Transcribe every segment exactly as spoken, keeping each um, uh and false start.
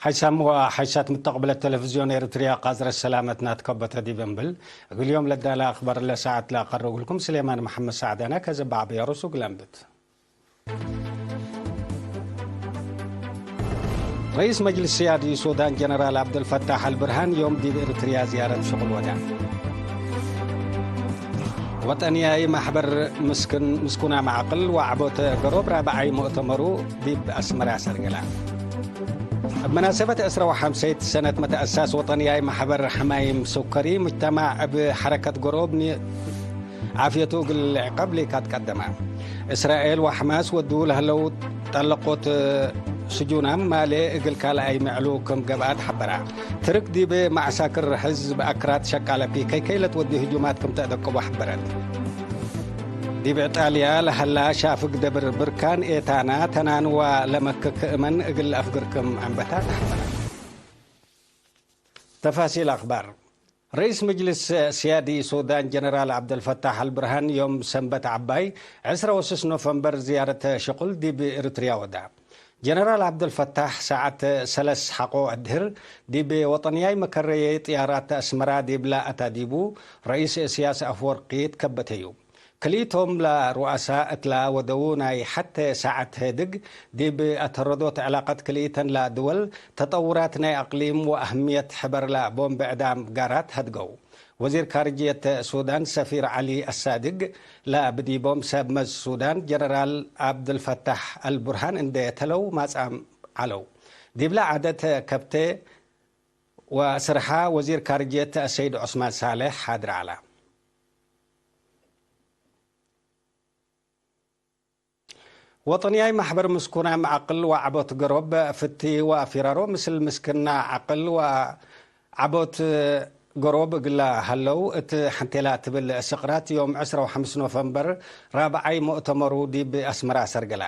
ሓይሳም ወሓይሳት ምተቅብለት ቴሌቪዝዮን ኤርትርያ ቃዝረት ሰላመትና ትከበተ ዲብ እንብል፣ እግል ዮም ለዳለ አክበር ለሰዓት ለአቀርብልኩም ስሌማን መሐመድ ሰዕዳነ ከዘባዕ ብያሮሱ እግል አንብት። ረኢስ መጅልስ ስያዲ ሱዳን ጀነራል ዐብደልፈታሕ አልብርሃን ዮም ዲብ ኤርትርያ ዝያረት ሽቁል ወደ። ወጠንያይ ማሕበር ምስክን-፣ ምስኩና መዓቅል ወዐቦት ገሮብ ራብዓይ ሙእተመሩ ዲብ አስመራ ሰርገላ። እብ መናሰበት ዕስራ ወሐምሰይት ሰነት መተአሳስ ወጠንያይ ማሕበር ሐማይም ሱከሪ፣ ሙጅተማዕ እብ ሐረከት ገሮብ ኒ-፣ ዓፍየቱ እግል ልዕቀብ ሊካት ቀደመ። እስራኤል ወሐማስ ወድዉ ለህለው ጠለቆት ስጁናም ማሌ እግል ካልኣይ ምዕሉ ክም ገብአት ሐበራ። ትርክ ዲብ መዐሳክር ሕዝብ አክራድ ሸቃለ ፒኬኬ ለትወዲ ህጁማት ክም ተአደቅቡ ሐበረት። ዲብ እጣልያ ለሀላ ሻፍግ ደብር ብርካን ኤታና ተናንዋ ለመክክ እመን እግል አፍግር ክም አንበታት ሐበረ። ተፋሲል አክባር። ረኢስ መጅልስ ስያዲ ሱዳን ጀነራል ዐብደልፈታሕ አልብርሃን ዮም ሰንበት ዐባይ ዕስራ ወስስ ኖቨምበር ዝያረት ሽቁል ዲብ ኤርትርያ ወዳ። ጀነራል ዐብደልፈታሕ ሰዓት ሰለስ ሐቆ አድህር ዲብ ወጠንያይ መከረየ ጥያራት አስመራ ዲብላ አታ ዲቡ፣ ረኢስ እስያስ አፍወርቂ ትከበተዩ። ክልኢቶም ለሩአሳ እትላ ወደዉ ናይ ሐቴ ሳዐት ህድግ፣ ዲብ አተረዶት ዕላቀት ክልኢተን ለድወል ተጠውራት ናይ አቅሊም ወአህምየት ሕበር ለቦም ብዕዳም ጋራት ሀድገው። ወዚር ካርጅየት ሱዳን ሰፊር ዐሊ አሳድግ ለብዲቦም ሰብ መዝ ሱዳን ጀነራል ዐብድልፈታሕ አልቡርሃን እንዴ ተለው ማጽአም ዐለው። ዲብለ ዓደት ከብቴ ወስርሓ ወዚር ካርጅየት አሰይድ ዑስማን ሳሌሕ ሓድር ዐለ። ወጠንያይ ማሕበር ምስኩናም ዐቅል ወዐቦት ገሮብ ፍቲ ወፊራሮ ምስል ምስክና ዐቅል ወዐቦት ገሮብ እግለ ሀለው እት ሐንቴላ ትብል ስቅራት ዮም ዕስራ ወሐምስ ኖቨምበር ራብዓይ ሙእተመሩ ዲብ አስመራ ሰርገላ።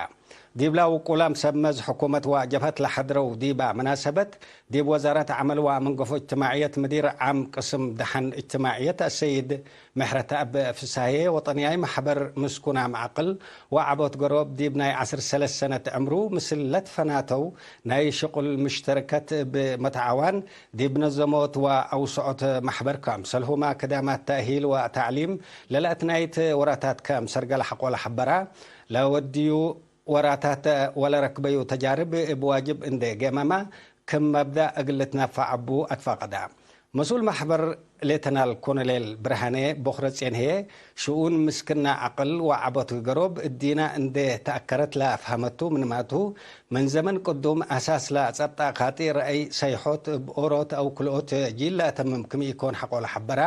ዲብላ ውቁላም ሰብ መዝ ሕኩመት ወጀብሀት ለሐድረው ዲባ መናሰበት፣ ዲብ ወዛረት ዐመል ወመንገፎ እጅትማዕየት ምዲር ዓም ቅስም ደሐን እጅትማዕየት አሰይድ ምሕረተአብ ፍሳሄ፣ ወጠንያይ ማሕበር ምስኩናም ዐቅል ወዐቦት ገሮብ ዲብ ናይ ዐስር ሰለስ ሰነት ዕምሩ ምስል ለትፈናተው ናይ ሽቁል ምሽተረከት እብ መትዓዋን ዲብ ነዘሞት ወአውሰዖት ማሕበር ክምሰልሁመ ክዳማት ተእሂል ወተዕሊም ለለአትናይት ወራታት ክም ሰርገለ ሐቆለ ሐበራ። ለወድዩ ወራታት ወለረክበዩ ተጃርብ እብ ዋጅብ እንዴ ገመመ፣ ክም መብዳእ እግል ልትነፈዕ እቡ አትፋቀደ። መስኡል ማሕበር ሌተናል ኮሎኔል ብርሃኔ ቦኽረጼን ህዬ፣ ሽኡን ምስክና ዐቅል ወዐቦት ገሮብ እዲነ እንዴ ተአከረት ለአፍሀመቱ ምንማቱ፣ ምን ዘመን ቅዱም አሳስ ለጸብጠ ካጢ ረአይ ሰይሖት እብ ኦሮት አው ክልኦት ጂል ለአተምም ክም ኢኮን ሐቆለ ሐበረ።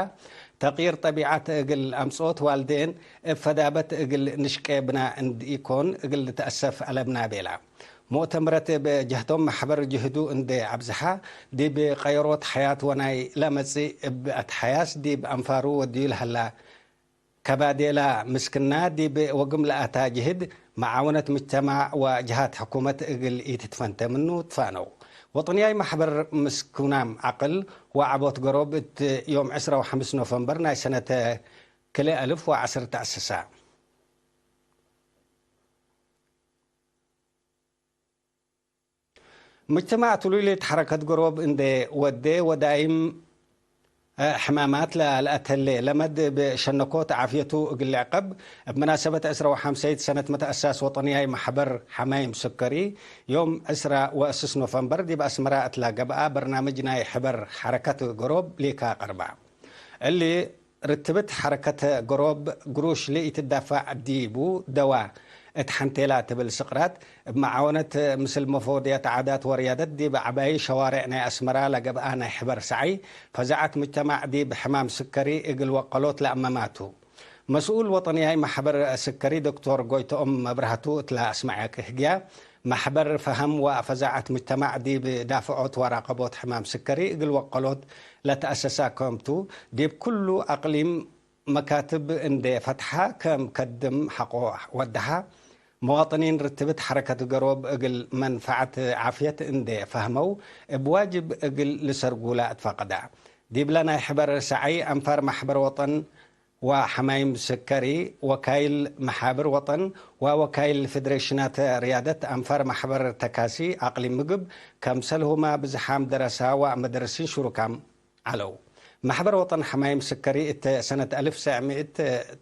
ተቅይር ጠቢዐት እግል አምጽኦት ዋልዴን እብ ፈዳበት እግል ንሽቄ ብና እንድኢኮን እግል ልትአሰፍ አለብና ቤላ። ሙእተምረት እብ ጀህቶም ማሕበር ጅህዱ እንዴ አብዝሐ፣ ዲብ ቀየሮት ሐያት ወናይ ለመጽእ እብ አትሐያስ ዲብ አንፋሩ ወድዩ ለሀላ ከባዴላ ምስክና ዲብ ወግም ለአታ ጅህድ መዓውነት ምጅተማዕ ወጀሃት ሕኩመት እግል ኢትትፈንተ ምኑ ትፋነው። ወጠንያይ ማሕበር ምስኩናም ዐቅል ወዐቦት ገሮብ እት ዮም ዕስራ ወሐምስ ኖቨምበር ናይ ሰነተ ክልኤ አልፍ ወዐስር ተአሰሰ። ምጅተማዕ ትሉይሌት ሐረከት ገሮብ እንዴ ወዴ ወዳይም ሕማማት ለአትሀሌ ለመድ እብ ሸነኮት ዓፍየቱ እግል ልዕቀብ፣ እብ መናሰበት ዕስራ ወሐምሰይት ሰነት መትአሳስ ወጠንያይ ማሕበር ሐማይም ሱከሪ፣ ዮም ዕስራ ወስስ ኖቨምበር ዲብ አስመራ እትላ ገብአ በርናምጅ ናይ ሕበር ሐረከት ገሮብ ሊካ ቀርባ። እሊ ርትብት ሐረከት ገሮብ ግሩሽ ለኢትዳፋዕ ዲቡ ደዋ እት ሐንቴላ ትብል ስቅራት፣ እብ መዓወነት ምስል መፎድየት ዓዳት ወርያደት ዲብ ዐባዪ ሸዋሬዕ ናይ አስመራ ለገብአ ናይ ሕበር ሰዓይ፣ ፈዛዐት ምጅተማዕ ዲብ ሕማም ስከሪ እግል ወቀሎት ለአመማቱ። መስኡል ወጠንያይ ማሕበር ስከሪ ዶክቶር ጎይትኦም መብርሃቱ እትለ አስመዐክ ህግያ፣ ማሕበር ፈሀም ወፈዛዐት ምጅተማዕ ዲብ ዳፍዖት ወራቀቦት ሕማም ስከሪ እግል ወቀሎት ለተአሰሳ ከምቱ፣ ዲብ ኩሉ አቅሊም መካትብ እንዴ ፈትሐ ከም ከድም ሐቆ ወደሐ። መዋጥኒን ርትብት ሐረከት ገሮብ እግል መንፈዐት ዓፍየት እንዴ ፈህመው እብ ዋጅብ እግል ልሰርጉ ለአትፋቀዳ። ዲብለ ናይ ሕበር ሰዓይ አንፋር ማሕበር ወጠን ወሐማይም ስከሪ፣ ወካይል መሓብር ወጠን ወወካይል ፌዴሬሽናት ርያደት አንፋር፣ ማሕበር ተካሲ አቅሊም ምግብ፣ ከምሰልሁመ ብዝሓም ደረሳ ወመደርሲን ሽሩካም ዐለው። ማሕበር ወጠን ሐማይም ስከሪ እት ሰነት አልፍ ሰዕ ምእት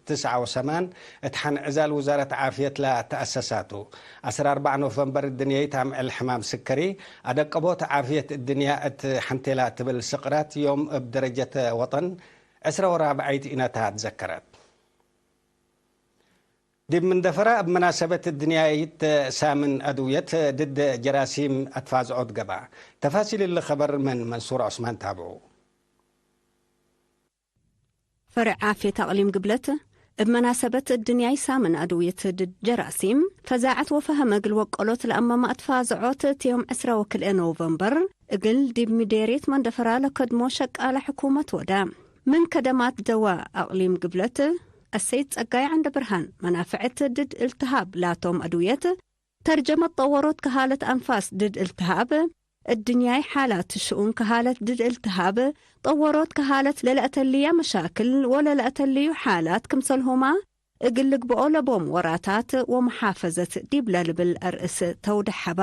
ትስዓ ወሰማን እት ሐን ዕዛል ውዛረት ዓፍየት ለተአሰሳ ቱ። ዐስር አርበዕ ኖቨምበር እድንያይት አምዕል ሕማም ስከሪ አደቀቦት ዓፍየት እድንያ እት ሐንቴላ ትብል ስቅራት ዮም እብ ደረጀት ወጠን ዕስረ ወራብዓይት ኢነታ ትዘከረት። ዲብ መንደፈራ እብ መናሰበት እድንያይት ሳምን አድውየት ድድ ጀራሲም አትፋዝዖት ገብአ። ተፋሲል እሊ ከበር ምን መንሱር ዑስማን ታብዑ። ፈርዕ ዓፍየት አቅሊም ግብለት እብ መናሰበት እድንያይ ሳምን አድውየት ድድ ጀራሲም ፈዛዐት ወፈሀመ እግል ወቀሎት ለአመመ አትፋዝዖት እት ዮም ዕስረ ወክልኤ ኖቨምበር እግል ዲብ ምዴርየት መንደፈራ ለከድሞ ሸቃለ ሕኩመት ወደ። ምን ከደማት ደዋ አቅሊም ግብለት አሰይድ ጸጋይ ዐንደብርሃን፣ መናፍዐት ድድ እልትሃብ ላቶም አድውየት፣ ተርጀመት ጠወሮት ከሃለት አንፋስ ድድ እልትሃብ፣ እድንያይ ሓላት ሽኡን ከሃለት ድድ እልትሃብ፣ ጠወሮት ከሃለት ለለአተልየ መሻክል ወለለአተልዩ ሓላት ክምሰልሁመ እግል ልግብኦ ለቦም ወራታት ወመሓፈዘት ዲብ ለልብል አርእስ ተውደሐባ።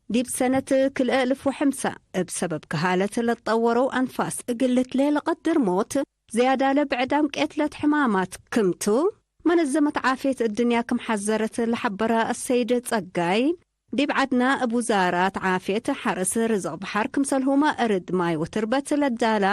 ዲብ ሰነት ክልኤ እልፍ ወሐምሳ እብ ሰበብ ከሃለት ለትጠወረው አንፋስ እግል ልትሌ ለቀድር ሞት፣ ዝያዳለ ብዕዳም ቄትለት ሕማማት ክምቱ፣ መነዘመት ዓፍየት እድንያ ክም ሐዘረት ለሐበረ አሰይድ ጸጋይ፣ ዲብ ዐድነ እብ ውዛራት ዓፍየት ሐርስ ርዝቅ በሐር ክምሰልሁመ እርድ ማይ ወትርበት ለዳላ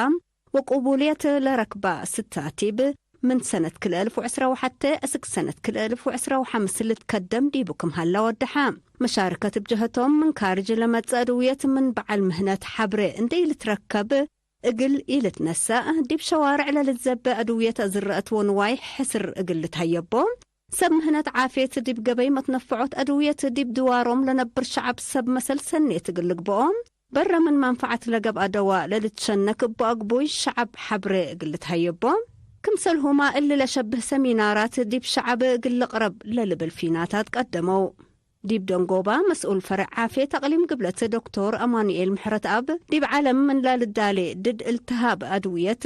ወቅቡልየት ለረክባ ስታቲብ ምን ሰነት ክልኤ እልፍ ወዕስራ ወሐቴ እስክ ሰነት ክልኤ እልፍ ወዕስራ ወሐምስ ልትከደም ዲቡ ክም ሀለ ወደሐ። መሻርከት እብ ጀሀቶም ምን ካርጅ ለመጽእ አድውየት ምን በዐል ምህነት ሐብሬ እንዴ ኢልትረከብ እግል ኢልትነሰእ፣ ዲብ ሸዋርዕ ለልትዘበ አድውየት አዝረአት ወንዋይ ሕስር እግል ልትሀየቦ፣ ሰብ ምህነት ዓፍየት ዲብ ገበይ መትነፍዖት አድውየት ዲብ ድዋሮም ለነብር ሸዐብ ሰብ መሰል ሰኔት እግል ልግብኦ፣ በረ ምን መንፈዐት ለገብአ ደዋ ለልትሸነክ እቡ አግቡይ ሸዐብ ሐብሬ እግል ልትሀየቦ፣ ክምሰልሁመ እሊ ለሸብህ ሰሚናራት ዲብ ሸዐብ እግል ልቅረብ ለልብል ፊናታት ቀደመው። ዲብ ደንጎባ መስኡል ፈርዕ ዓፍየት አቅሊም ግብለት ዶክቶር አማኑኤል ምሕረትአብ፣ ዲብ ዐለም ምን ለልዳሌ ድድ እልትሃብ አድውየት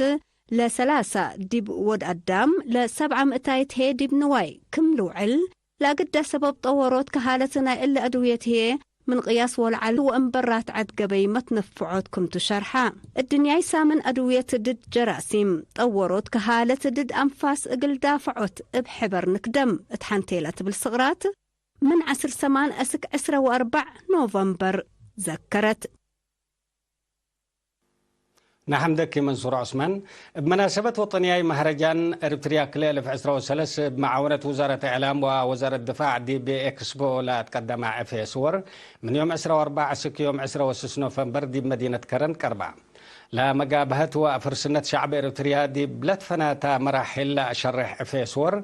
ለሰላሳ ዲብ ወድ አዳም ለሰብዓ ምእታይት ህዬ ዲብ ንዋይ ክም ልውዕል፣ ለአግደ ሰበብ ጠወሮት ከሃለት ናይ እሊ አድውየት ህዬ ምን ቅያስ ወለዐል ወእምበራት ዐድ ገበይ መትነፍዖት ክምቱ ሸርሐ። እድንያይ ሳምን አድውየት ድድ ጀራሲም፣ ጠወሮት ከሃለት ድድ አንፋስ እግል ዳፍዖት እብ ሕበር ንክደም እት ሐንቴላ ትብል ስቅራት፣ ምን ዐስር ሰማን እስክ ዕስረ ወአርበዕ ኖቨምበር ዘከረት። ነሐምደኪ መንሱር ዑስማን። እብ መናሰበት ወጠንያይ መህረጃን ኤሪትርያ ክልኤ እልፍ ዕስረ ወሰለስ እብ መዓወነት ውዛረት እዕላም ወወዛረት ድፋዕ ዲብ ኤክስፖ ለአትቀደመ ዕፌ ስወር፣ ምን ዮም ዕስረ ወአርበዕ እስክ ዮም ዕስረ ወስስ ኖቨምበር ዲብ መዲነት ከረን ቀርባ። ለመጋብሀት ወፍርስነት ሸዕብ ኤሪትርያ ዲብ ለትፈናተ መራሕል ለአሸሬሕ ዕፌ ስወር፣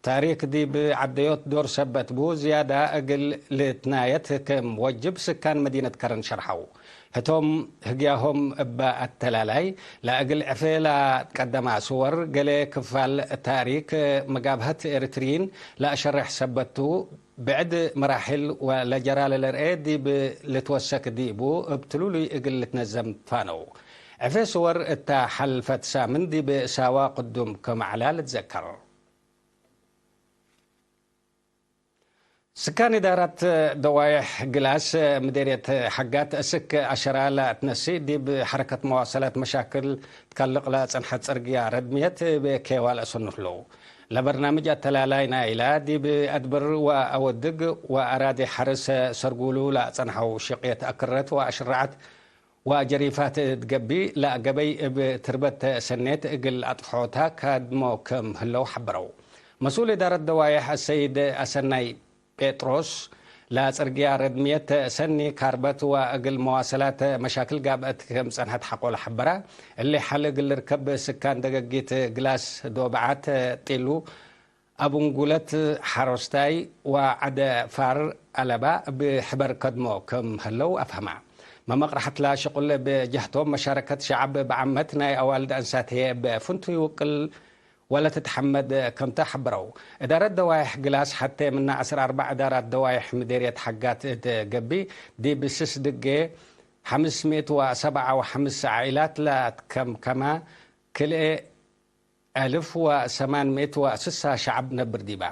ታሪክ ዲብ ዐደዮት ዶር ሰበት ቡ፣ ዝያዳ እግል ልትናየት ክም ወጅብ ስካን መዲነት ከረን ሸርሐው። ህቶም ህግያሆም እበ አተላላይ፣ ለእግል ዕፌ ለአትቀደማ ስወር፣ ገሌ ክፋል ታሪክ መጋብሀት ኤሪትርዪን ለአሸሬሕ ሰበት ቱ፣ ብዕድ መራሕል ወለጀራለ ለርኤ ዲብ ልትወሰክ ዲቡ፣ እብ ትሉሉይ እግል ልትነዘም ትፋነው። ዕፌ ስወር እተ ሐልፈት ሳምን ዲብ ሳዋ ቅዱም ክም ዐላ ልትዘከር። ስካን እዳራት ደዋይሕ ግላስ ምዴርየት ሐጋት እስክ አሸራ ለአትነሲ፣ ዲብ ሐረከት መዋሰላት መሻክል ትከልቅ ለጸንሐት ጽርግያ ረድምየት እብ ኬዋ ለአሰኑ ህለው። ለበርናምጅ አተላላይ ናይላ፣ ዲብ አድብር ወአወድግ ወአራዲ ሐርስ ሰርጉሉ ለአጸንሐው ሽቅየት አክረት ወአሽረዐት ወጀሪፋት እት ገቢእ ለገበይ እብ ትርበት ሰኔት እግል አጥፍሖታ ካድሞ ክም ህለው ሐበረው። መስኡል እዳረት ደዋይሕ አሰይድ አሰናይ ጴጥሮስ፣ ለጽርግያ ረድምየት ሰኒ ካርበት ወእግል መዋሰላት መሻክል ጋብአት ክም ጸንሐት ሐቆ ለሐበረ፣ እሊ ሐል እግል ልርከብ ስካን ደገጊት ግላስ ዶብዓት ጢሉ፣ አቡንጉለት ሐሮስታይ ወዐደ ፋር አለባ እብ ሕበር ከድሞ ክም ህለው አፍሀመ። መመቅረሐት ለሽቁል እብ ጀህቶም መሻረከት ሸዐብ እብ ዓመት ናይ አዋልድ አንሳት ህዬ እብ ፍንቱይ ውቅል ወለትትሐመድ ከምተ ሐብረው። እዳረት ደዋይሕ ግላስ ሐቴ ምነ ዐስር አርበዕ እዳራት ደዋይሕ ምዴርየት ሐጋት እት ገቢእ ዲብ ስስ ድጌ ሐምስ ምእት ወሰብዓ ወሐምስ ዓኢላት ለአትከምከመ ክልኤ አልፍ ወሰማን ምእት ወስሳ ሸዐብ ነብር ዲባ።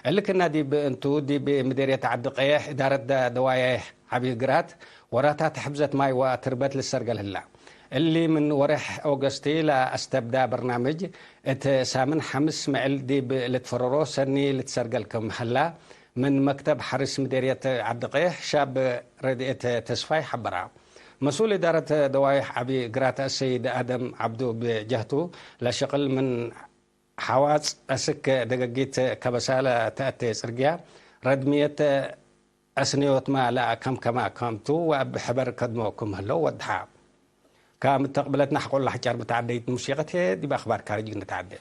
እሊ ክና ዲብ እንቱ፣ ዲብ ምዴርየት ዐዲ ቀየሕ፣ እዳረት ደ-፣ ደዋያይሕ ዐቢ ግራት፣ ወራታት ሕፍዘት ማይ ወትርበት ልሰርገል ህላ። እሊ ምን ወሬሕ ኦገስቲ ለአስተብዳ በርናምጅ፣ እት ሳምን ሐምስ ምዕል ዲብ ልትፈረሮ ሰኒ ልትሰርገል ክም ህላ፣ ምን መክተብ ሐርስ ምዴርየት ዐዲ ቀየሕ ሻብ ረድኤት ተስፋይ ሐበራ። መስኡል እዳረት ደዋይሕ ዐቢ ግራት አሰይድ አደም ዐብዱ እብ ጀህቱ፣ ለሸቅል ምን ሐዋጽ አስክ ደገጊት ከበሳ ለተአቴ ጽርግያ ረድምየት አስንዮትመ ለአከምከመ ከምቱ ወእብ ሕበር ከድሞ ክም ህለው ወድሐ። ከመተቅብለትነ ሐቆለ ሐጫር ብተዐደይት ሙሲቀት ህዬ ዲብ አክባር ካርጅ እንተዐዴ።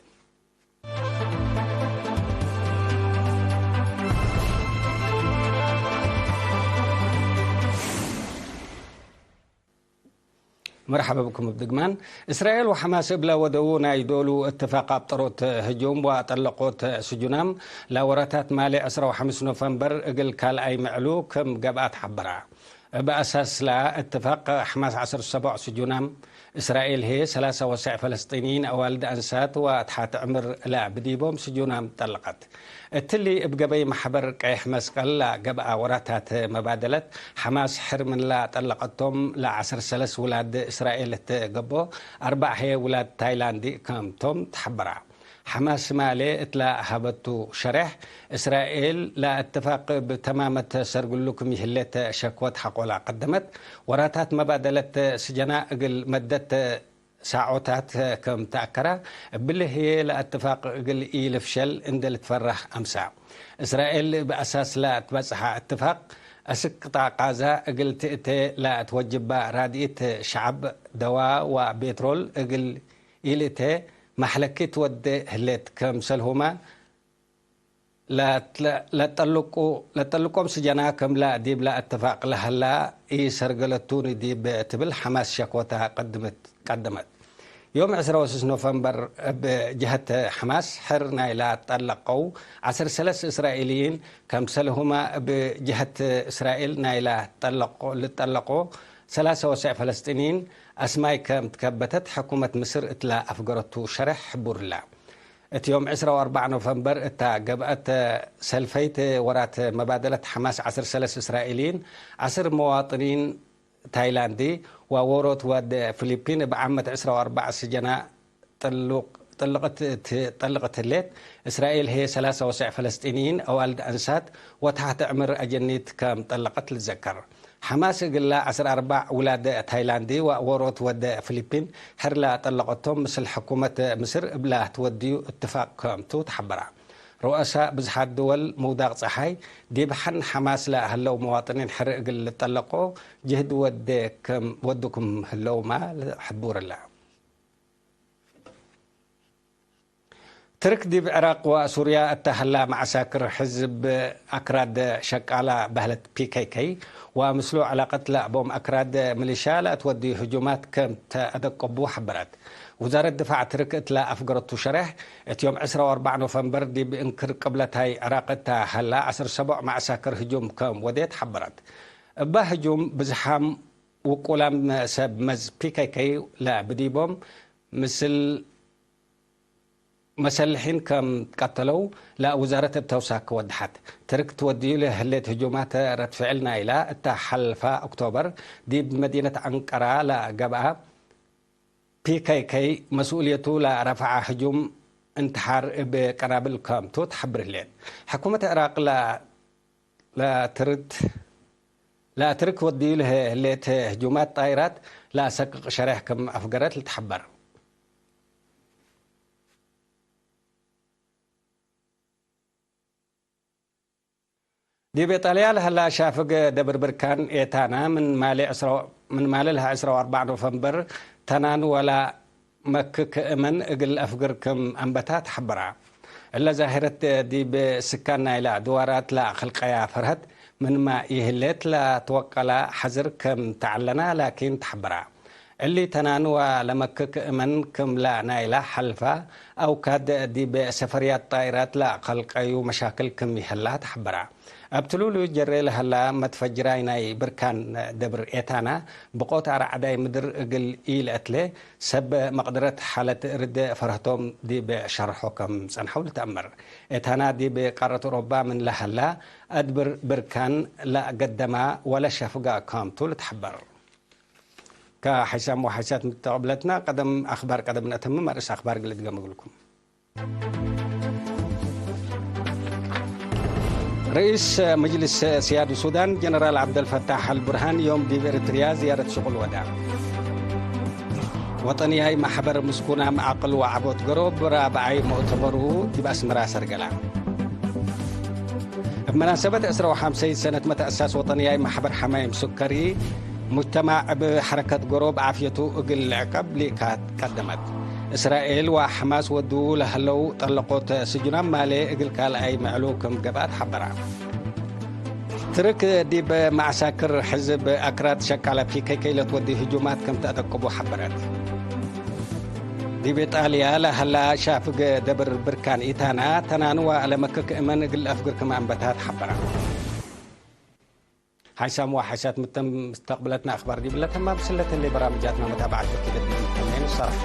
መርሐበ ብኩም እብ ድግማን። እስራኤል ወሐማስ እብለ ወደዉ ናይ ዶሉ እትፋቅ አብጠሮት ህጁም ወአጠለቆት ስጁናም፣ ለወራታት ማሌ ዕስራ ወሐምስ ኖፈምበር እግል ካልኣይ ምዕሉ ክም ገብአት ሐበራ። እብ አሳስ ለእትፋቅ፣ ሐማስ ዐስር ወሰቦዕ ስጁናም፣ እስራኤል ህዬ ሰላሳ ወሰዕ ፈለስጢንይን አዋልድ አንሳት ወአትሓት ዕምር ለብዲቦም ስጁናም ጠለቀት። እትሊ እብ ገበይ መሕበር ቀይሕ መስቀል ለገብአ ወራታት መባደለት፣ ሐማስ ሕር ምን ለጠለቀቶም ለዐስር ሰለስ ውላድ እስራኤል እት ገብኦ፣ አርበዕ ህዬ ውላድ ታይላንድ ክምቶም ተሐበራ። ሐማስ ማሌ እት ለሀበቱ ሸሬሕ፣ እስራኤል ለእትፋቅ እብ ተማመት ሰርግሉ ክም ይህሌት ሸክወት ሐቆላ ቀደመት። ወራታት መባደለት ስጀና እግል መደት ሳዖታት ክም ተአከረ፣ እብሊ ህዬ ለእትፋቅ እግል ኢልፍሸል እንዴ ልትፈረህ አምሳ። እስራኤል እብ አሳስ ለትበጽሐ እትፋቅ፣ አስክ ቅጣዕ ቃዛ እግል ትእቴ ለትወጅባ ራድኢት ሸዐብ፣ ደዋ ወቤትሮል እግል ኢልእቴ መሕለኪት ወዴ ህሌት፣ ክምሰልሁመ ለትለ-፣ ለጠልቁ-፣ ለጠልቆም ስጀና ክምለ ዲብለ እትፋቅ ለሀላ ኢሰርገለቱኒ ዲብ ትብል ሐማስ ሸክወተ ቀድመት፣ ቀደመት። ዮም ዕስራ ወስስ ኖፈምበር እብ ጀሀት ሐማስ፣ ሕር ናይለ ጠለቀው ዐስር ሰለስ እስራኤልይን፣ ከምሰልሁመ እብ ጀሀት እስራኤል ናይለ ጠለቆ-፣ ልጠለቆ ሰላሳ ወሰዕ ፈለስጢንይን አስማይ ከም ትከበተት ሕኩመት ምስር እትለ አፍገረቱ ሸሬሕ ሕቡርለ። እት ዮም ዕስራ ወአርበዕ ኖፈምበር እታ ገብአት ሰልፈይት ወራት መባደለት ሐማስ ዐስር ሰለስ እስራኤልይን፣ ዐስር መዋጥኒን ታይላንዲ ወዎሮት ወድ ፊሊፒን እብ ዓመት ዕስራ ወአርበዕ ስጀና ጥሉቅ-፣ ጥልቅት እት-፣ ጥልቅት ህሌት። እስራኤል ህዬ ሰላሳ ወሰዕ ፈለስጢንይን አዋልድ አንሳት ወተሐት ዕምር አጀኒት ከም ጠለቀት ልትዘከር። ሐማስ እግለ ዐስር አርበዕ ውላድ ታይላንዲ ወዎሮት ወድ ፊሊፒን ሕር ለጠለቀቶም ምስል ሕኩመት ምስር እብለ ትወድዩ እትፋቅ ከምቱ ተሐበራ። ሩአሳ ብዝሓት ድወል ምውዳቅ ጸሓይ ዲብ ሐን ሐማስ ለሀለው መዋጥኒን ሕር እግል ልጠለቆ ጅህድ ወዴ ክም፣ ወዱ ክም ህለውመ ሕቡርለ። ትርክ ዲብ ዕራቅ ወሱርያ እተ ሀላ መዐሳክር ሕዝብ አክራድ ሸቃላ በህለት ፒ ኬ ኬ ወምስሉ ዕላቀት ለአቦም አክራድ ሚሊሻ ለአትወድዩ ህጁማት ከም ተአደቀቡ ሐበረት። ውዛረት ድፋዕ ትርክ እትለ አፍገረቱ ሸሬሕ፣ እት ዮም ዕስራ ወአርበዕ ኖፈምበር ዲብ እንክር ቅብለታይ ዕራቅ እተ ሀላ ዐስር ሰቦዕ መዐሳክር ህጁም ከም ወዴት ሐበረት። እበ ህጁም ብዝሓም ውቁላም ሰብ መዝ ፒ ኬ ኬ ለብዲቦም ምስል መሰልሒን ከም ቀተለው ለውዛረት እብ ተውሳክ ወደሐት። ትርክ ትወድዩ ለህሌት ህጁማት ረድ ፍዕል ናይላ እተ ሐልፈ ኦክቶበር ዲብ መዲነት አንቀራ ለገብአ ፒ ኬ ኬ መስኡልየቱ ለረፍዐ ህጁም እንትሓር እብ ቀናብል ከምቱ ተሐብር ህሌት። ሕኩመት ዕራቅ ለ-፣ ለትርት-፣ ለትርክ ወድዩ ለህሌት ህጁማት ጣይራት ለአሰቅቅ ሸሬሕ ክም አፍገረት ልትሐበር። ዲብ ኢጣልያ ለሀላ ሻፍግ ደብር ብርካን ኤታና ምን ማሌ ዕስራ፣ ምን ማሌ ለሀ ዕስራ ወአርበዕ ኖፈምበር ተናን ወላ መክክ እመን እግል አፍግር ክም አንበታ ተሐበራ። እለ ዛሂረት ዲብ ስካን ናይላ ድዋራት ለአክልቀያ ፈርሀት ምንመ ኢህሌት ለትወቀላ ሐዝር ክም ተዐለና ላኪን ተሐበራ። እሊ ተናንወ ለመክክ እመን ክምለ ናይለ ሐልፈ አውካድ ዲብ ሰፈርያት ጣይራት ለአከልቀዩ መሻክል ክም ይሀላ ተሐበረ። እብ ትሉሉ ጀሬ ለሀላ መትፈጅራይ ናይ ብርካን ደብር ኤታና፣ ብቆት አርዓዳይ ምድር እግል ኢለአትሌ ሰብ መቅድረት ሓለት ርደ ፈርህቶም ዲብ ሸርሖ ከም ጸንሐው ልትአመር። ኤታና ዲብ ቃረት ኦሮባ ምን ለሀላ አድብር ብርካን ለአገደማ ወለሸፍጋ ካምቱ ልትሐበር። ከሐይሳም ወሐይሳት ምተቀብለትና ቀደም አኽባር ቀደም ነአተምም። አርእስ አኽባር እግል እድገም እግልኩም። ርኢስ ምጅልስ ስያድ ሱዳን ጀነራል ዐብደልፈታሕ አልቡርሃን ዮም ዲብ ኤሪትርያ ዝያረት ሽቁል ወዳ። ወጠንያይ ማሕበር ምስኩናም ዐቅል ወዐቦት ገሮብ ራብዓይ ሙእተመሩ ዲብ አስመራ ሰርገላ። እብ መናሰበት ዕስራ ወሐምሰይ ሰነት መተአሳስ ወጠንያይ ማሕበር ሐማይም ሱከሪ፣ ሙጅተማዕ እብ ሐረከት ገሮብ ዓፍየቱ እግል ልዕቀብ ሊካት ቀደመት። እስራኤል ወሐማስ ወዱ ለሀለው ጠለቆት ስጁናም ማሌ እግል ካልኣይ ምዕሉ ክም ገብአት ሐበራ። ትርክ ዲብ መዐሳክር ሕዝብ አክራድ ሸቃለ ፒ ኬ ኬ ለትወዲ ህጁማት ክም ተአደቅቡ ሐበረት። ዲብ ኢጣልያ ለሀላ ሻፍግ ደብር ብርካን ኢታና፣ ተናንዋ አለመክክ እመን እግል አፍግር ክም አንበታት ሐበራ። ሓይሳም ወሓይሳት ምተም ምስተቅብለትና አኽባር ዲብለ ተማም። ስለተሌ በራምጃትና መታብዓት ወኪለት ዲብ ተምኔን ሰራሕ።